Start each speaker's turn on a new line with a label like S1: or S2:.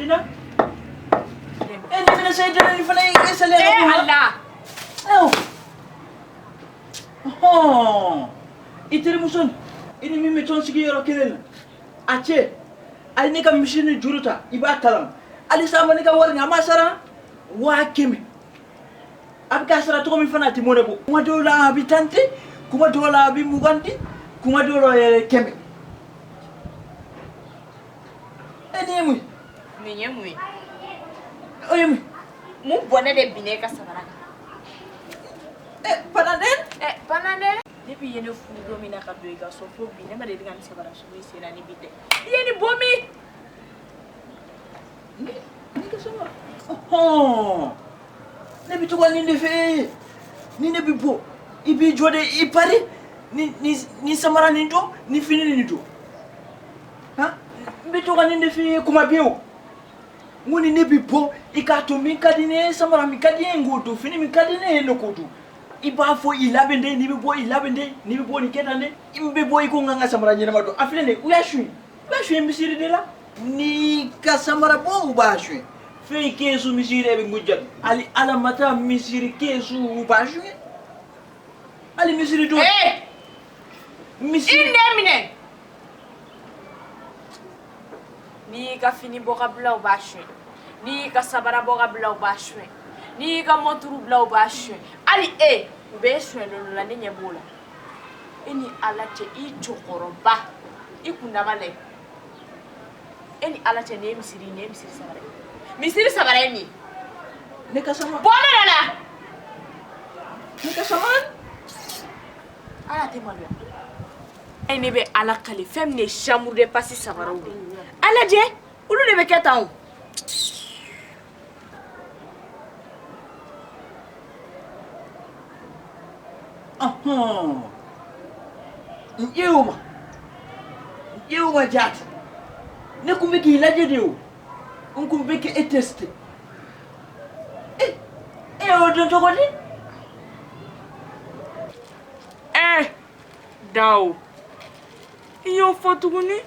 S1: Na e ne bɛna sa i dala ni fana e saliya ka bon.
S2: Ala.
S1: Ayiwa. Ɔhɔn. I terimuso nin, i ni min bɛ tɔn sigi yɔrɔ kelen na, a cɛ a ye ne ka misi ni juru ta, i b'a kalama. Halisa a ma ne ka wari nin, a ma sara 100 000. A bɛ k'a sara cogo min fana, a tɛ mɔnɛ bɔ. Kuma dɔw la a bɛ 10 di, kuma dɔw la a bɛ 20 di, kuma dɔw la yɛrɛ 100. E nin ye mun ye?
S2: Nin ye mun ye?
S1: O ye mun ye?
S2: Mun bɔnɛ de binna e ka samara kan?
S1: E pananden.
S2: Ɛ pananden. Depuis i ye ne furu don min na ka don i ka so fo bi, ne ma deli ka nin samara sugu in sen na ni bi tɛ. I ye nin bɔ min?
S1: Ne ka samara. Ɔhɔn. Ne bɛ to ka nin de fɛ e ye. Ni ne bɛ bɔ, i b'i jɔ de, i pari ni samara nin don, ni fini nin don. Han? N bɛ to ka nin de f'i ye kuma bɛɛ o. N ko ni ne bɛ bɔ, i k'a to min ka di ne ye, samara min ka di ne ye, n k'o don, fini min ka di ne ye, ne k'o don. I b'a fɔ i labɛn de, n'i bɛ bɔ i labɛn de, n'i bɛ bɔ nin kɛ tan de. N bɛ bɔ i ko n ka n ka samara ɲɛnama don. A filɛ nin ye, u y'a suɲɛ. U y'a suɲɛ misiri de la. N'i ka samara bɔ, u b'a suɲɛ. Fɛn keesu misiri bɛ ngujja. Hali Ala ma taa misiri keesu u b'a suɲɛ. Hali misiri don.
S2: Ee!
S1: Misiri.
S2: I nɛn minɛ. N'i y'i ka fini bɔ ka bila, u b'a suɲɛ. N'i y'i ka sabara bɔ ka bila, u b'a suɲɛ. N'i y'i ka mɔnturu bila, u b'a suɲɛ. Hali e, u bɛ e suɲɛ don dɔ la, ne ɲɛ b'o la. E ni Ala cɛ, i cɛkɔrɔba, i kundama lajɛ. E ni Ala cɛ, nin ye misiri, nin ye misiri sabara ye. Misiri sabara ye nin ye.
S1: Ne ka samara.
S2: Bɔ ne da la.
S1: Ne ka samara.
S2: Ala tɛ maloya. E ne bɛ Ala kale, fɛn min ye chambre de passe sabaraw de ye. A lajɛ, olu de bɛ kɛ tan o.
S1: Ɔhɔn. N ƴeewma. N ƴeewma jaati. Ne kun bɛ k'i lajɛ de o. N kun bɛ k'e tester. E e y'o dɔn cogo di?
S2: Dawo, i y'o fɔ tuguni.